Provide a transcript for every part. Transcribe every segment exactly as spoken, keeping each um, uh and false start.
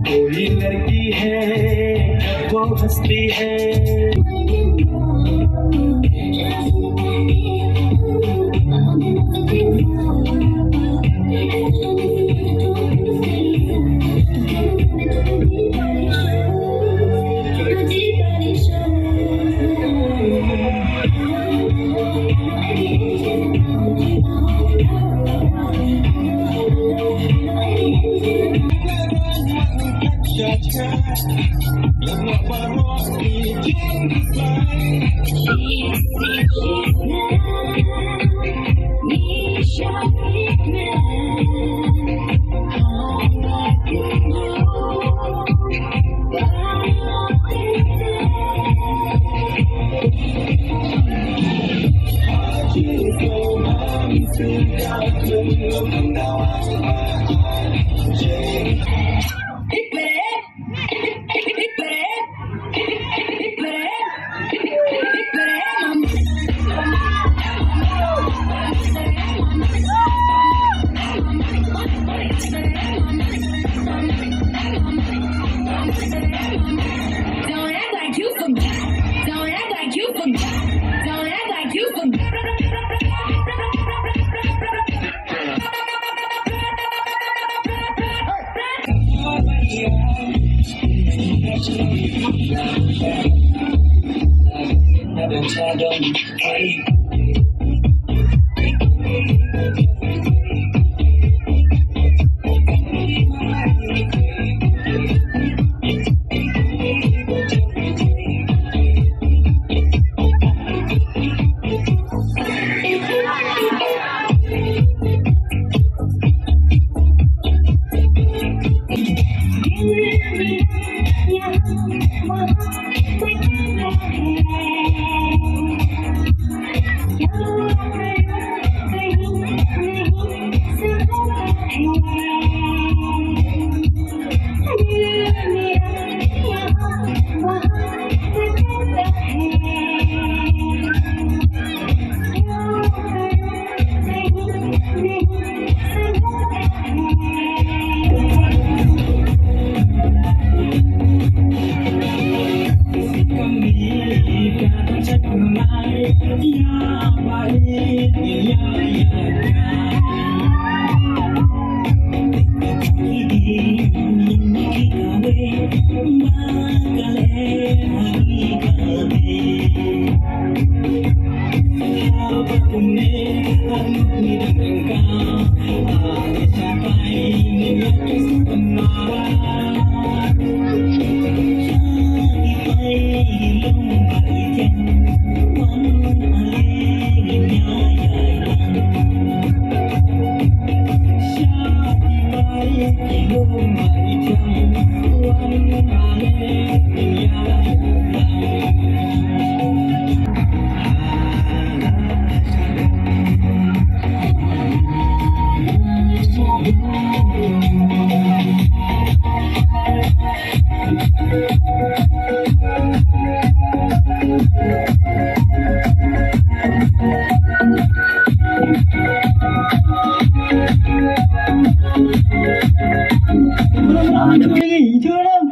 कोई लड़की है वो हंसती है। Don't act like you forgot. Don't act like you forgot. Don't act like you forgot. Jong.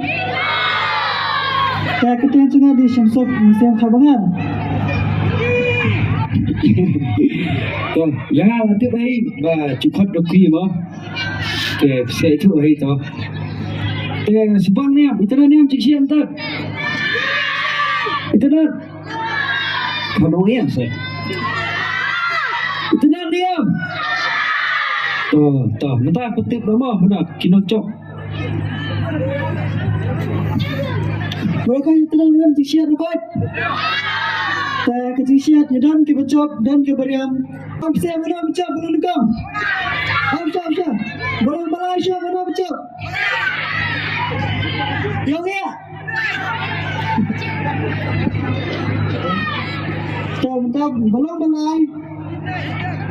Ka kyrteng jong nga dei Shamsuk, Shem Khabangan. To, ïa nga la tip hi ba ju khot da kui mo. Te, sa ïathuh hi to. Te, shu ban niam, itynnad niam, jingshisha itynnad. Itynnad. Ka nong ïa sa. Itynnad niam. To, to, mynta pyntip da mo, mynta ki nongchok. Ba ka itynnad niam jingshisha ruh. Te ka jingshisha ïa don kiba chok, don kiba riam. Am sa mano ba chok, mano nyngkong. Am sa, am sa. Balong balai sa mano ba chok. Ïong ïa. To, mynta balong balai.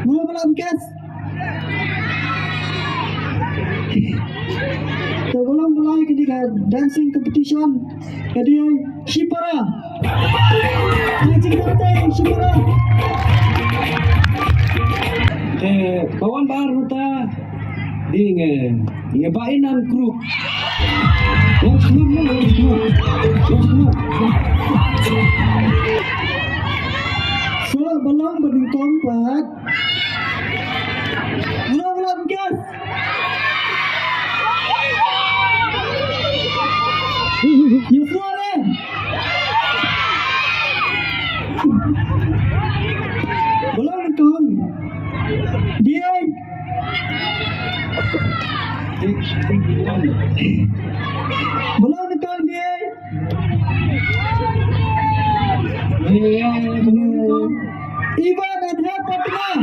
Balong balai, kes. To, balong balai kane ka dancing competition. Ka dei shipara. Ka dei shipara. Te, ba wan ba ar mynta. Dei nga, nga ba inan group. Wan sngap, wan sngap. Wan sngap. So, balong ba nyngkong pat. Balong, balong, kes. Yes, sir. Balong nyngkong. Dei. Balong nyngkong dei. Ivan and her partner.